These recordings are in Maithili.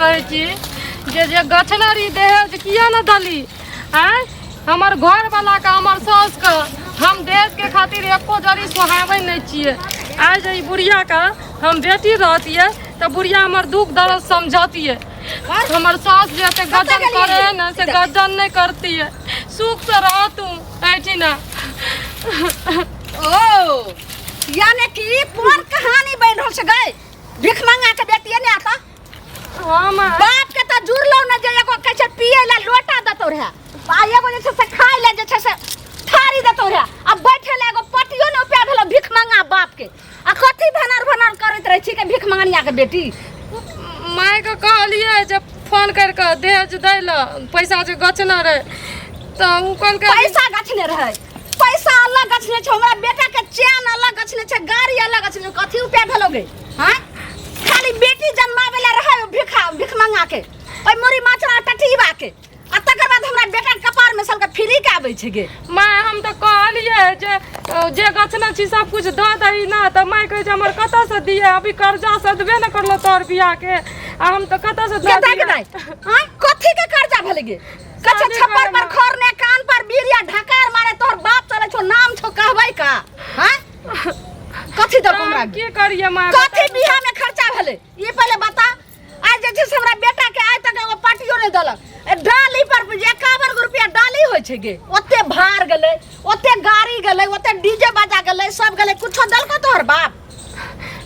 कहै छी जे जे गछने रही दहेज किया ने दली आँय हमर घरवलाके हमर साउसके हम दहेजके खातिर एको जरी सोहाबै नहि छियै। आइ जे ई बुढ़ियाके हम बेटी रहतियै तऽ बुढ़िया हमर दुख दर्द समझतियै। हमर सास जे एते गजन करे है ने से गजन नहि करतियै। सुखसँ रहतू एहिठिना। ओ यानी कि कोन कहानी बनि रहल छै गई? भीख मंगा के बेटिए ने आता। हम बाप के तऽ जुड़लो ने जे एगो कहै छै पिए ला लोटा देतौ रहे, आ एगो जे छै से खाय ला जे छै से थारी देतौ रहे, आ बैठे ला एगो पटियो ने उपाय भेलो भीख मंगा बाप के। आ कथी भनर भनर करैत रहै छी के भीख मंगनिया के बेटी? मायके कहलियै जे फोन करि कऽ दहेज दै लए पैसा जे गछने रहै तऽ ओ कहलकै पैसा गछने रहै, पैसा अलग गछने छै, हमरा बेटा के चैन अलग गछने छै, गाड़ी अलग गछने छै, कथी उपाय भेलो गे? हाँ, खाली बेटी जन्मावे ला रहै ओ भिखा भिख मंगा के ओइ मुरी माछरा टटीबा के, आ तकर बाद हमरा बेटा के कपार में सबके फ्री के आबै छै गे। माय हम तऽ कहलियै जे जे गछने छी सब कुछ दऽ दही ने, तऽ माय कहै छै हमर कतऽसँ दियै, अभी कर्जा सधबे ने करलो तोहर बियाहके, आ हम तऽ कतऽसँ दऽ के दियै? दाइ, आँय कथी के कर्जा भेलै गे? कछे शादी छप्पर करे पर मे। खर ने कान पर बीड़िया ढकार मारे तोहर बाप चलै छौ, नाम छौ कहबै का? हाँ कथी दऽ हमरा? की करियै माय? कथी बियाह में खर्चा भेलै ई पहिले बता। आज जे छै से हमरा बेटा के आइ तक एगो पार्टियो नहि देलक। ए डाली पर 51 गो रुपया डाली होइ छै गे, ओते भार गेलै, ओते गाड़ी गेलै, ओते डीजे बाजा गेलै, सब गेलै, कुछो देलको तोहर बाप?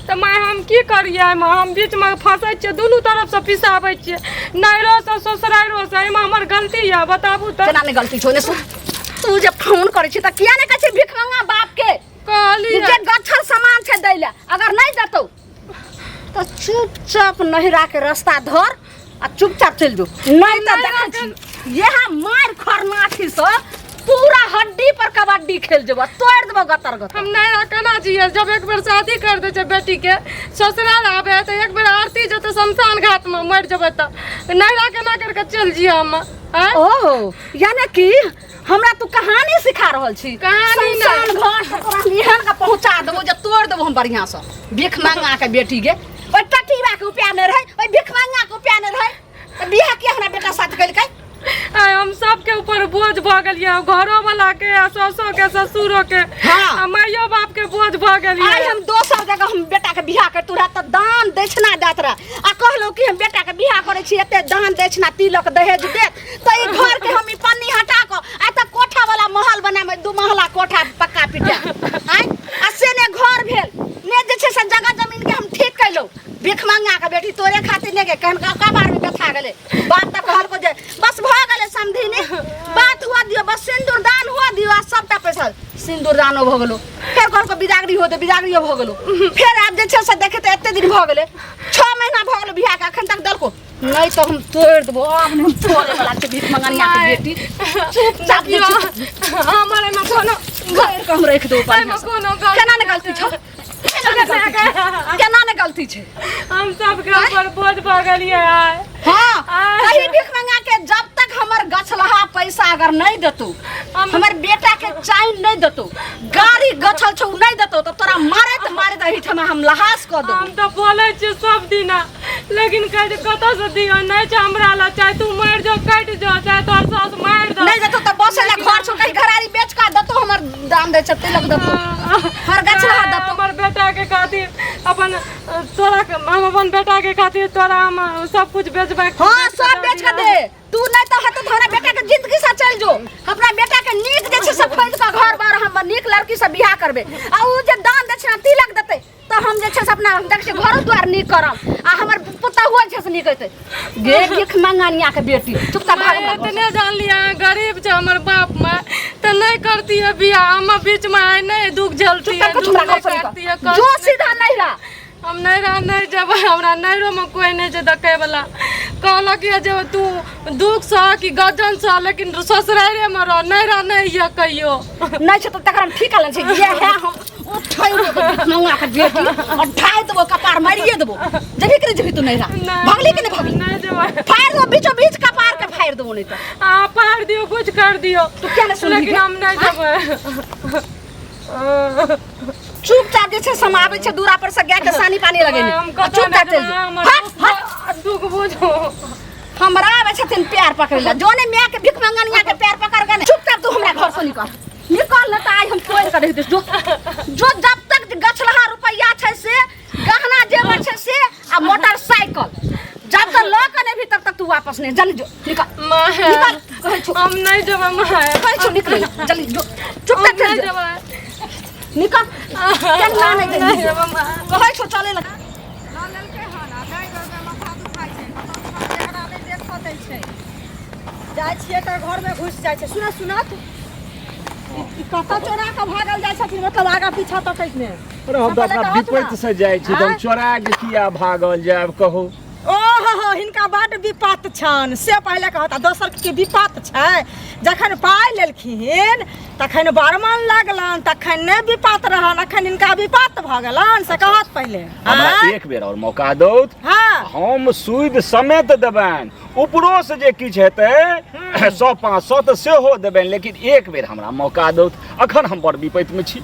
तऽ माय हम की करियै एहिमे? हम बीचमे फँसै छियै, दुनू तरफसँ पिसाबै छियै, नैहरोसँ ससुराइरोसँ। एहिमे हमर गलती यऽ बताबू तऽ? केना नहि गलती छौ? ने सुन, तू जे फोन करै छी तऽ किया नहि कहै छी भिखमंगा बाप के कहलियै जे गछल सामान छै दै लए? अगर नहि देतौ तऽ चुपचाप नहिरा के रास्ता धर आ चुपचाप चलि जो, नहि तऽ देखै छी इएह मारि खरनाठी से पूरा हड्डी पर कबड्डी खेल जेबो, तोड़ि देबो गतर गतर। हम नहिरा केना जियै जब एक बेर शादी कर दै छै बेटी के, ससुराल आबै तऽ एक बेर आरती जेतै शमशान घाट मे मरि जेबै, तऽ नहिरा केना करि कऽ चलि जियै हम? आँय? ओहो यानी कि हमरा तू कहानी सिखा रहल छी? कहानी नहि। शमशान घाट से तोरा हम एहन के पहुंचा देबो जे तोड़ देबो हम बढ़िया से। भीख मांगा के बेटी गे, ओहि टटीबा के उपाय नहि रहै, ओहि भीख मांगा के उपाय नहि रहै, तऽ बियाह किया हमरा बेटा साथ केलकै? आइ हम सबके ऊपर बोझ भऽ गेलियै, घरो वाला के आ सासो के ससुरो के। हाँ। आ माइयो बाप के बोझ भऽ गेलियै। आइ हम दोसर जगह हम बेटा के बियाह करतू रह तऽ दान दक्षिणा दैत रह, आ कहलहुँ कि हम बेटा के बियाह करै छी, एते दान दक्षिणा तिलक दहेज देत तऽ ई घर के हम ई पन्नी हटा कऽ आ तऽ कोठा वाला महल बनाबै, 2 महला कोठा पक्का पिटा। आँय आ से ने घर भेल ने जे छै से जगह जमीन के हम ठीक कयलहुँ। भीख मंगा के बेटी तोरे खातिर ने गे, कहन कपार में व्यथा गेलै। बाप तऽ कहलको जे बस भऽ गेलै समधिनी, बात हुआ दियौ, बस सिन्दूर दान हुआ दियौ आ सबटा पैसा सिन्दूर दानो भऽ गेलो। फेर कहलको बिदागरी हो दे, बिदागरियो भऽ गेलो। फेर आब जे छै से देखै तऽ एते दिन भऽ गेलै, 6 महीना भऽ गेलै बियाहके, अखन तक देलको नहि तऽ हम तोड़ि देबो। आब नहि हम तोड़े वाला छै भीख मंगनिया के बेटी। चुपचाप जे छै हमर एहिमे कोनो घर के हम राखि देबो एहिमे बढ़िआँ सँ। कोनो गलती केना नहि गलती छौ? केना नहि गलती छै? केना नहि गलती छै? हम सबके ऊपर बोझ भऽ गेलियै आइ। हाँ, आइ। कहीं भीख मंगा के जब तक हमर गछलहा पैसा अगर नहीं देतौ, हमर बेटा के चैन नहीं देतौ, गाड़ी गछल छौ नहीं देतौ, तऽ तोरा मारैत मारैत एहिठाम हम लहास कऽ देबौ। हम तऽ बोलै छियै सब दिना, लेकिन कहै छै कतऽसँ दियौ, नहि छै हमरा लए, चाहे तू मरि जो कटि जो, चाहे तोहर सास मारि दौ। नहीं देतौ तऽ बसै लए घर छौ, कहीं घरारी बेच कऽ देतौ, हमर दाम दै छै तिलक देतौ, हमर गछलहा देतौ। हमर बेटा के खातिर अपन तोरा के, हम अपन बेटा के खातिर तोरा हम सब कुछ बेचबै। हाँ, सब बेच के दे तू, नहीं तो हतो हमरा बेटा के जिंदगी से चल जो। अपना बेटा के नीक जे छै से खोज के घर बार हम नीक लड़की से बियाह करबे, आ उ जे दान दै छै तिलक देतै तऽ हम जे छै से अपना देख छै घरो द्वार नीक करब, आ हमर पुतहुओ जे छै से नीक हेतै गे। भीख मंगनिया के बेटी चुपचाप भाग हमरा घर से। एतने जानलियै अहाँ गरीब छै हमर बाप माय तऽ नहि करतियै बियाह, हम बीच मे आइ नहि दुख झेलतियै, चुपचाप दुख हमरा नहि घर से काटतियै, निकल। कष्ट जो नहि सीधा नहिरा। हम नैहरा नहि जेबै, हमरा नैहरोमे कोइ नहि छै देखैवला। कहलक यऽ जे तू दुख सह कि गजन सह, लेकिन ससुराइरेमे रह, नैहरा नहि यऽ कहियो। नहि छै तऽ तकर हम ठीक आलन छै। ये है हम उठै देबो नौआ के बेटी और ढाई देबो कपार, मारिए देबो। जेबही कि नहि जेबही तू नैहरा? भगली कि नहि भगली? नहि जेबै। फाड़ि देबो बीचो बीच कपार के फाड़ि देबो नहि तऽ। अहाँ फाड़ि दियौ, कुछ कर दियौ, तू किया नहि सुनबही लेकिन गे? हम नहि जेबै। चुपचाप जे छै समाबै छै दूरा पर से गाय के सानी पानी लगेने हम आ कतौ चुपचाप नहि चलि जेबै, जो। हमर हट दोस्त हट। आ दुख बुझू। हमरा आबै छथिन प्यार पकड़ै लए, जोने माय के भिख मंगनिया के प्यार पकड़ के। चुपचाप तू हमरा घर से निकल, निकल न तऽ आइ हम तोड़ि कऽ रहि देब। जो जो, जब तक गछलहा रुपैआ छै से गहना जेवर छै से आ मोटरसाइकिल जब तक लऽ कऽ नहि भी तब तक तू वापस नहीं। जल्दी जो, निकल। माय, निकल कहै छौ। हम नहीं जेबै माय। कहै छौ निकल, जल्दी जो, चुपचाप। हम चल नहीं जो। जेबै। निकल, केना नहि नहीं जल्दी जेबै माय। कहै छौ चलै लए। लऽ लेलकै हन आ नहि घरमे माथा दुखाइ छै, मतलब चेहरा नहि देखऽ दै छै। जाइ छियै तऽ घरमे घुसि जाइ छै। सुनत सुनत ई कतऽ चोरा कऽ भागल जाइ छथिन, मतलब आगाँ पीछा तकैत नहि। अरे हम तऽ सबले अपना कहत ना। विपैत से जाइ छी तऽ हम आँय? चोरा के किया भागल जायब कहू? ओ हो हो, हिनका बड्ड विपत छनि से पहिले कहत आ दोसर के विपत छै। जखन पाइ लेलखिन तखन बरमन लगलनि, तखन नहि विपत रहन, अखन हिनका विपत भऽ गेलनि से कहत पहिले। हमरा आँय? एक बेर और मौका दौत। हँ। हम सूद समेत देबनि, ऊपरो से जे किछु हेतै 100 500 तऽ सेहो देबनि, लेकिन एक बेर हमरा मौका दौत। अखन हम बड़ विपैत मे छी।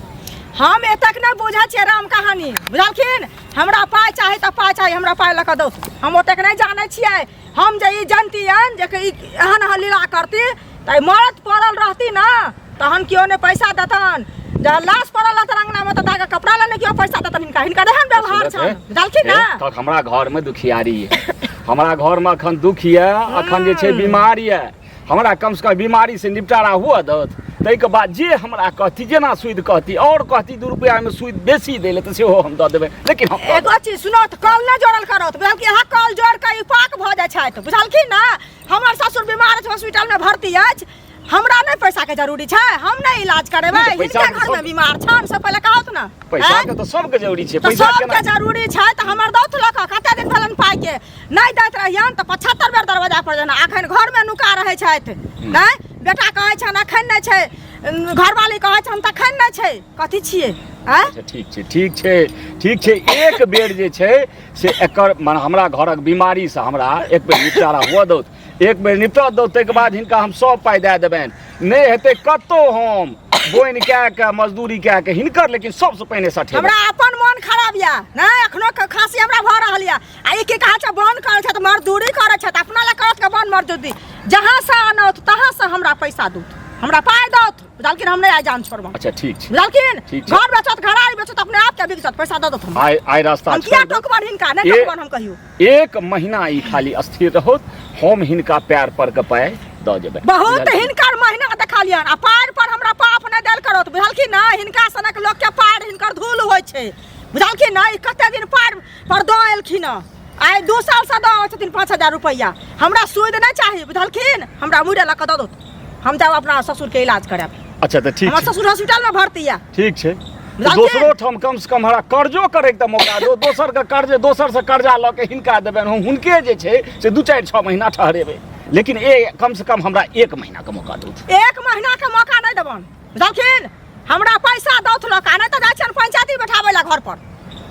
हम एतक नहि बुझै छियै राम कहानी, बुझलखिन? हमरा पाइ चाही तऽ पाइ चाही, हमरा पाइ लऽ कऽ दौत। हम ओतेक नहि जानै छियै। हम जे ई जनतियनि जे ई एहन एहन लीला करती तऽ मरद पड़ल रहती ने तहन केओ नहि पैसा देतन। जहन लाश पड़ल रहतन अंगनामे तऽ दागा कपड़ा लए नहि केओ पैसा देतन। हिनका हिनकर एहन व्यवहार छनि, बुझलखिन ने? तक हमरा घर में दुखियारी है, हमरा घर में अखन दुख यऽ, अखन जे छै बीमार यऽ। हमरा कम से कम बीमारी से निपटारा हुअ दत, ताहिके बाद जे हमरा कहती, जेना सूद कहती और कहती 2 रुपया में सूद बेसी दै लए तऽ सेहो हम दऽ देबै, लेकिन हम दऽ एगो चीज सुनो तऽ कल नहि जोड़ल करत, बुझलखिन? अहाँ कल जोड़ कऽ ई पाक भऽ जाइ छथि, बुझलखिन ने? हमर ससुर बीमार अछि, हॉस्पिटल में भर्ती अछि। हमरा नहि पैसा के जरूरी छै, हम नहि इलाज करेबै। नहि तऽ पैसा हिनके के घर में सब- बीमार छनि से पहिले कहत ने। पैसा आँय? के तऽ सबके जरूरी छै। तऽ पैसा सबके केना जरूरी छै तऽ हमर दौत लऽ कऽ कते दिन भेलनि पाइ के नहि दैत रहियनि तऽ 75 बेर दरवाजा पर जेना अखन घरमे नुका रहै छथि। नहि बेटा कहै छनि अखन नहि छै, घरवाली कहै छनि तखन नहि छै। कथी छियै आँय? अच्छा ठीक छै, ठीक छै, ठीक छै। एक बेर जे छै से एकर माने हमरा घरक बीमारी से हमरा एक बेर निपटारा हुअ दौत, एक बेर निपटा दौ, ताहिके बाद हिनका हम सब पाइ दए देबनि। नहि हेतै कतहु हम बोनि कए कऽ मजदूरी कए कऽ हिनकर, लेकिन सबसँ पहिने सठेबै। हमरा अपन मन खराब यऽ नहि, अखनो खांसी हमरा भऽ रहल यऽ आ ई की कहै छै बन करै छै तऽ मजदूरी करै छै तऽ अपना लए करत के बन मजदूरी? जहाँ से आनौत तहाँ से हमरा पैसा दौत, हमरा पाइ दौत, बुझलखिन? हम नहि आइ जान छोड़ब। अच्छा ठीक छै। बुझलखिन? ठीक छै। घर बेचत, घरारी बेचत, अपने आप के बिक जात, पैसा दऽ दौत हमरा। आइ आइ रास्ता हम किया छोड़ि दौ। टोकबन हिनका? नहि टोकबन हम कहियो। एक महीना ई खाली स्थिर रहत, हम हिनका पैर पर के पाइ दऽ जेबै। बहुत बुझलखिन? हिनकर महीना देखलियन आ पैर पर हमरा पाप नहि देल करत, बुझलखिन ने? हिनका सनक लोक के पैर हिनकर धूल होइ छै, बुझलखिन ने? ई कते दिन पैर पर दऽ एलखिन हँ, आइ 2 साल से दऽ आबै छथिन 5000 रुपैआ। हमरा सूद नहि चाही, बुझलखिन? हमरा मुड़े लऽ कऽ दऽ दौथ, हम जायब अपना ससुर के इलाज करायब। अच्छा तऽ ठीक हमर छै। ससुर हॉस्पिटल में भर्ती यऽ। ठीक छै। बुझलखिन? दोसरो ठाम कम से कम हमरा कर्जो करैके तऽ मौका दो। दोसर के कर्ज, दोसर से कर्जा लऽ के हिनका देबनि, हम हुनके जे छै से 2 4 6 महीना ठहरेबै, लेकिन ए कम से कम हमरा 1 महीना के मौका दौथ। 1 महीना के मौका नहि देबनि, बुझलखिन? हमरा पैसा दौथ लऽ कऽ, नहि तऽ जाइ छियनि पंचायती बैठाबै लए घर पर,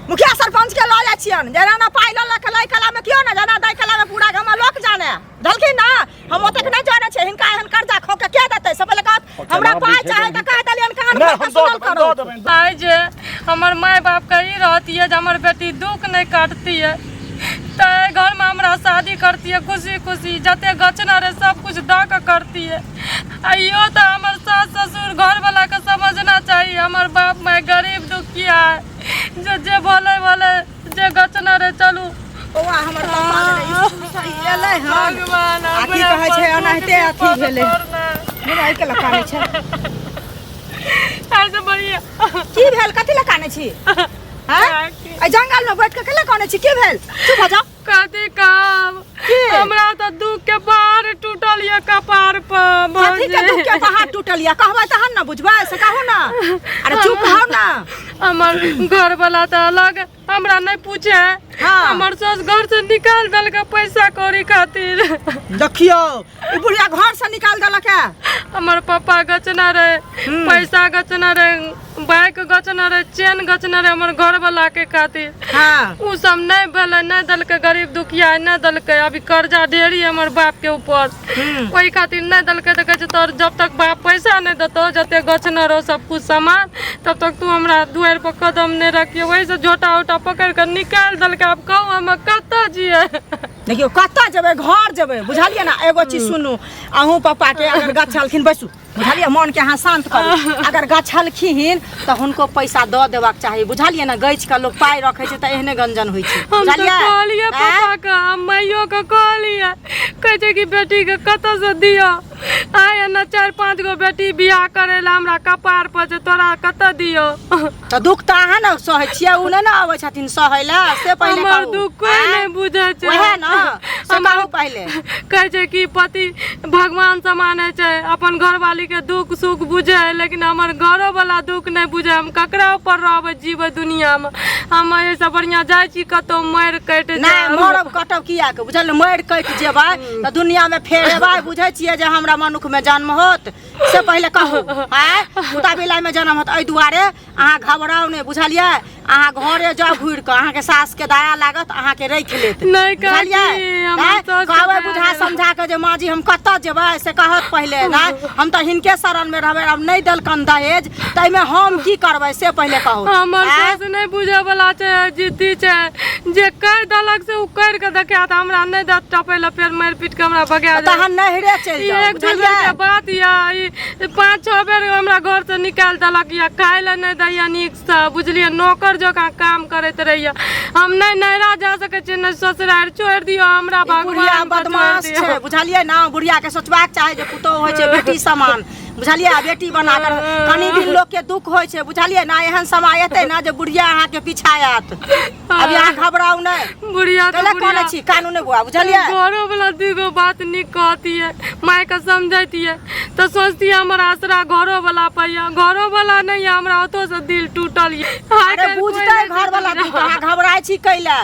मुखिया सरपंच के लऽ जाइ छियनि। जेना ने पाइ लऽ लऽ के लै कला में केओ ने जेना दै कला में पूरा गाँव में लोक जाने, बुझलखिन ने? हम ओतेक नहि जानै छियै। हिनका एहन कर्जा खो के के देतै से पहिले कहत। हमरा पाइ चाही तऽ कहि देलियनि कान नहि, खोलि कऽ हम दऽ सुनल देबनि, करू। दऽ देबनि। आइ जे हमर माय बापके ई रहतियै जे हमर बेटी दुख नहि काटतियै तऽ एहि घरमे हमरा शादी करतियै खुशी खुशी, जते गचना रहै सब कुछ दऽ कऽ करतियै। आ इहो तऽ हमर सास ससुर घरवलाके समझना चाही, हमर बाप माय गरीब दुखिया है, जे जे भले भले जे गचना रहै। चलू बौआ, हमर पप्पा गेलै स्कूल से, ई एलै हन भगवान आ की हमरा कहै छै, पर एनाहिते दुख अथी विपद भेलै। तोड़ना। बौआ, एहि के लऽ कानै छै? ऐसे बढ़िया की भेल? कथी लऽ कानै छी? आँय? एहि जंगल में बैठ के केला कानै छी? की भेल? चुप हो जाओ। कथी कहब? की? हमरा तऽ दुख के पहाड़ टूटल ये कपार पर। कथी के दुख के पहाड़ टूटल ये? कहबै तहन ने बुझबै, से कहू ने। अरे चुप हो ना। हमर घर वाला तऽ अलग हमरा नहीं पूछे है। हाँ। हमर सास घर से निकाल देलक पैसा कौड़ी खातिर। देखियो, ई बुढ़िया घर से निकाल देलक है। हमर पापा गचना रहे, पैसा गचना रहे, बाइक गचना रहे, चेन गचना रहे हमर घर वाला के खातिर। खातिर। हाँ। उ सब नहि भेलै, नहि देलकै, गरीब दुखिया नहि देलकै। अभी कर्जा ढेरी हमर बाप के ऊपर, ओहि खातिर नहि देलकै। तऽ कहै छै तोर जब तक बाप पैसा नहि देतौ जते गछने रहो सब कुछ सामान, तब तक तू हमरा दुआरि पर कदम नहि रखियो। ओहिसँ झोटा उटा पकड़ि कऽ निकालि देलकै। आब कहू हम कतऽ जियै? देखियौ कतऽ जेबै, घर जेबै, बुझलियै ने? एगो चीज सुनू, अहूँ पप्पाके अगर गछलखिन, बैसू, बुझलियै? मोनके अहाँ शान्त करू। अगर गछलखिन तऽ हुनको पैसा दऽ देबाक चाही, बुझलियै ने? गछि कऽ लोक पाइ रखै छै तऽ एहने गंजन होइ छै, हम तऽ बुझलियै? कहलियै आँय? पापाके, हम माइयोके कहलियै, कहै छै कि बेटीके कतऽसँ दिअ? आइ एना 4-5 गो बेटी बियाह करै लए हमरा कपार पर छै, तोरा कतऽ दियौ? तऽ दुख तऽ अहाँ ने सहै छियै, ओ नहि ने अबै छथिन सहै लए, से पहिले हमर कहू। दुख कोइ आँय? नहि बुझै छै। वएह ने, से हमर कहू पहिले। कहै छै कि पति भगवान समान होइ छै, अपन घरवाली के दुख सुख बुझै है, लेकिन हमर घरो वाला दुख नहि बुझै। हम ककरा ऊपर रहबै जीबै दुनिया मे? हम एहिसँ बढ़िआँ जाइ छी कतहु मरि कटि नहि जायब। मरब कटब किया के, बुझल? मरि कटि जेबै तऽ दुनिया मे फेर एबै? बुझै छियै जे हमरा मनुख मे जन्म होत, से पहिले कहू। आँय, कुत्ता बिलाइ मे जन्म होत? एहि दुआरे अहाँ घबराउ नहि, बुझलियै? अहाँ घरे जाउ घुरि कऽ, अहाँके सासके दया लागत, अहाँके राखि लेत, नहि काकी, बुझलियै? हमर आँय, सासके कहबै दया बुझा नहि। समझा कऽ जे माँ जी हम कतऽ जेबै, से कहत पहिले। नहि, हम तऽ हिनके शरणमे रहबै, आब नहि देलकन दहेज ताहिमे हम की करबै, से पहिले कहू। हमर आँय? सास नहि बुझे वाला छै, जिद्दी छै। जे कहि देलक से ओ करि कऽ देखायत। हमरा नहि देत टपै लए, फेर मारि पीट कऽ हमरा भगा देत। तहन नैहरे चलि ई जाउ, 1-2 बेर बुझलियै? के बात यऽ, ई 5-6 बेर हमरा घर से निकालि देलक यऽ, खाय लए नहि दैया नीकसँ, बुझलियै? नौकर जकाँ काम करैत रहैया। हम नहि नैहरा जा सकै छियै, नहि ससुरारि। छोड़ि दियौ हमरा, ई बुढ़िया भगवान के छोड़ि बदमाश दियौ। छै, बुझलियै ने? बुढ़िया के सोचबाक चाही जे पुतोहु होइ छै बेटी समान, बुझलियै? आ बेटी बना कर कनी दिन लोक के दुख होइ छै, बुझलियै ने? एहन समय एतै ने जे बुढ़िया अहाँके पीछा आयत। अभी अहाँ घबराउ नहि। बुढ़िया तऽ कैला कानै बुढ़िया छी? कानू नहि बौआ, बुझलियै? घरो वाला दूगो बात नीक कहतियै, मायके समझैतियै तऽ सोचतियै हमर आसरा घरो वाला पर यऽ। घरो वाला नहि यऽ, हमरा ओतौ से दिल टूटल यऽ। आइ अरे काल्हि कोइ बुझतै नहि घर वाला छै दुख, अहाँ घबराइ छी कैला?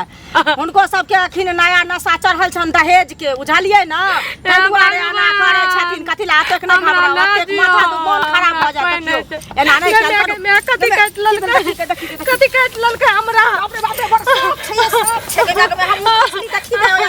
हुनको सबके अखन नया नशा चढ़ल छनि दहेज के, बुझलियै ने? ताहि दुआरे एना करै छथिन। कथी लए एतेक नहि हमरा घबराउ, ना एतेक दियौ, माथा मोन खराब भऽ हमरा जायत। कोइ नहि देखियौ छै। एना नहि माय कयल करू। माय, कथी काटि लेलकै? कथी काटि लेलकै हमरा? बाप रे बाप रे, बड़ साँप छै, ये साँप छै। जगमे हम असली देखी ने ओहि